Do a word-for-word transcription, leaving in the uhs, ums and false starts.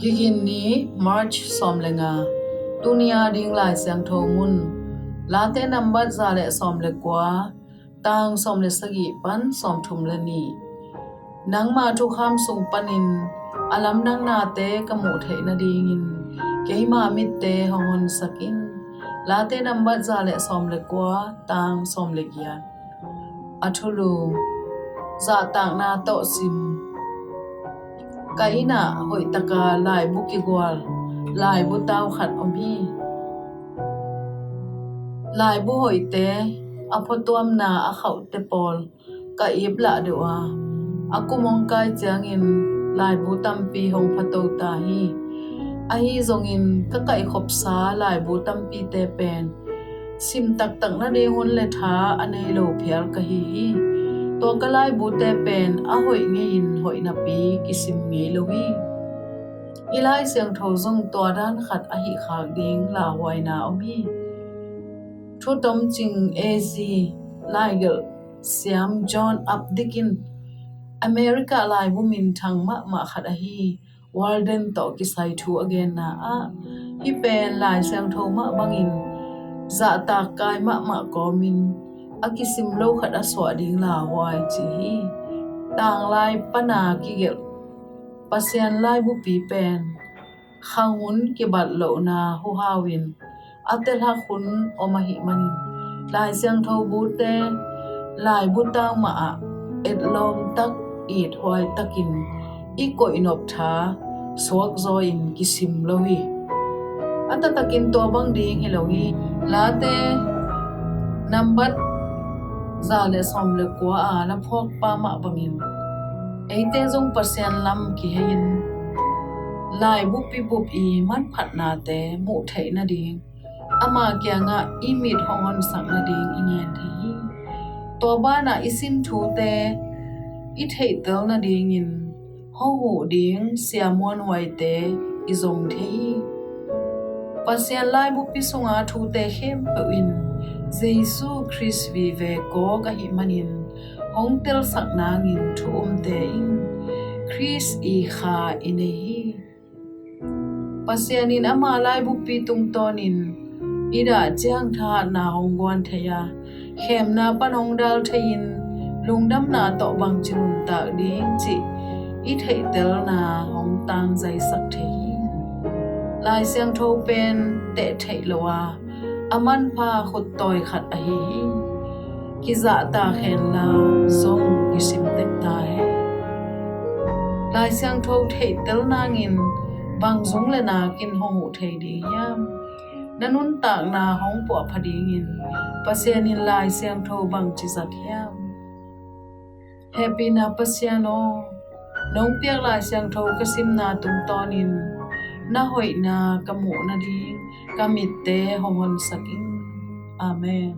Bikin ni, March sawm le nga. Tuni a ding Lai Siangtho mun. Late nambat za le sawm le kua, tang sawm le sagih pan sawm thum le nih. Nangma thukham sung panin a lamdang nate ka muh theih nadingin keima mitte hong honsak in. Late nambat za le sawm le kua, tang sawm le giat. A thulu, zahtakna tawh sim. Ka inn ah hoihtaka laibu kigual, laibu tau khat om hi. Laibu hoihte, a phutuamna a khauhte pawl ka ip lah deuh a, a kum hong kai ciangin laibu tampi hong phato ta hi. Ahi zongin ka kaihkhopsa laibu tampite pen sim taktak nading hun le tha a nei lo phial ka hi hi. Tua ka laibute pen a hoih ngeiin hoih napi kisim ngei lo hi. I Lai Siangtho zong tua dan khat ahi khak ding lauhuaina om hi. Thu tomcing A Z laigelh siam John Updike in America laibu minthang mahmah khat ahi Walden tawh kisai thu a genna ah, hih pen Lai Siangtho mah bangin zahtak kai mahmah kawmin a kisim lo khat a suah ding lauhuai ci hi. Tanglai pana kigelh Pasian laibupi pen khang hun kibat lohna huhau in a telhak hun om ahih manin, Lai Siangtho bute laibu tau mah ah etlawm tak, ithuai takin i koihnop tha suakzaw in kisim lo hi. A taktakin tua bang ding hi lo hi. Late nambat za le sawm le kua a na phuakpa mah bangin eite zong Pasian lam kihei in laibupi bup i manphatnate muh theih nading ama kiangah i mit hong honsak nading i ngen thei hi. Tua banah i sim thute i theihtel nadingin hong huh ding siamuanhuaite i zong thei hi. Pasian laibupi sunga thute khempeuh in Jesu Khrist vive kawk ahih manin hong telsak nangin thu umte in Khrist i kha i nei hi. Pasian in ama laibupi tungtawnin i dah ciang thahatna hong guan thei a, khemna pan hong dal thei-in lungdamna tawh bangci nuntak ding cih i theihtelna hong tangzaisak thei hi. Lai Siangtho pen teh theih lo a, a manpha khuttawi khat ahi hi. Kizahtak henla zong kisim tek ta hen. Lai Siangtho theihtel nangin bang zung le nakin hong huh thei ding hiam? Na nuntakna hong puahpha dingin Pasian in Lai Siangtho bangci zat hiam? Hehpihna Pasian aw, nong piak Lai Siangtho ka simna tungtawnin na hoihna ka muh nading ka mitte hong honsak in. Amen.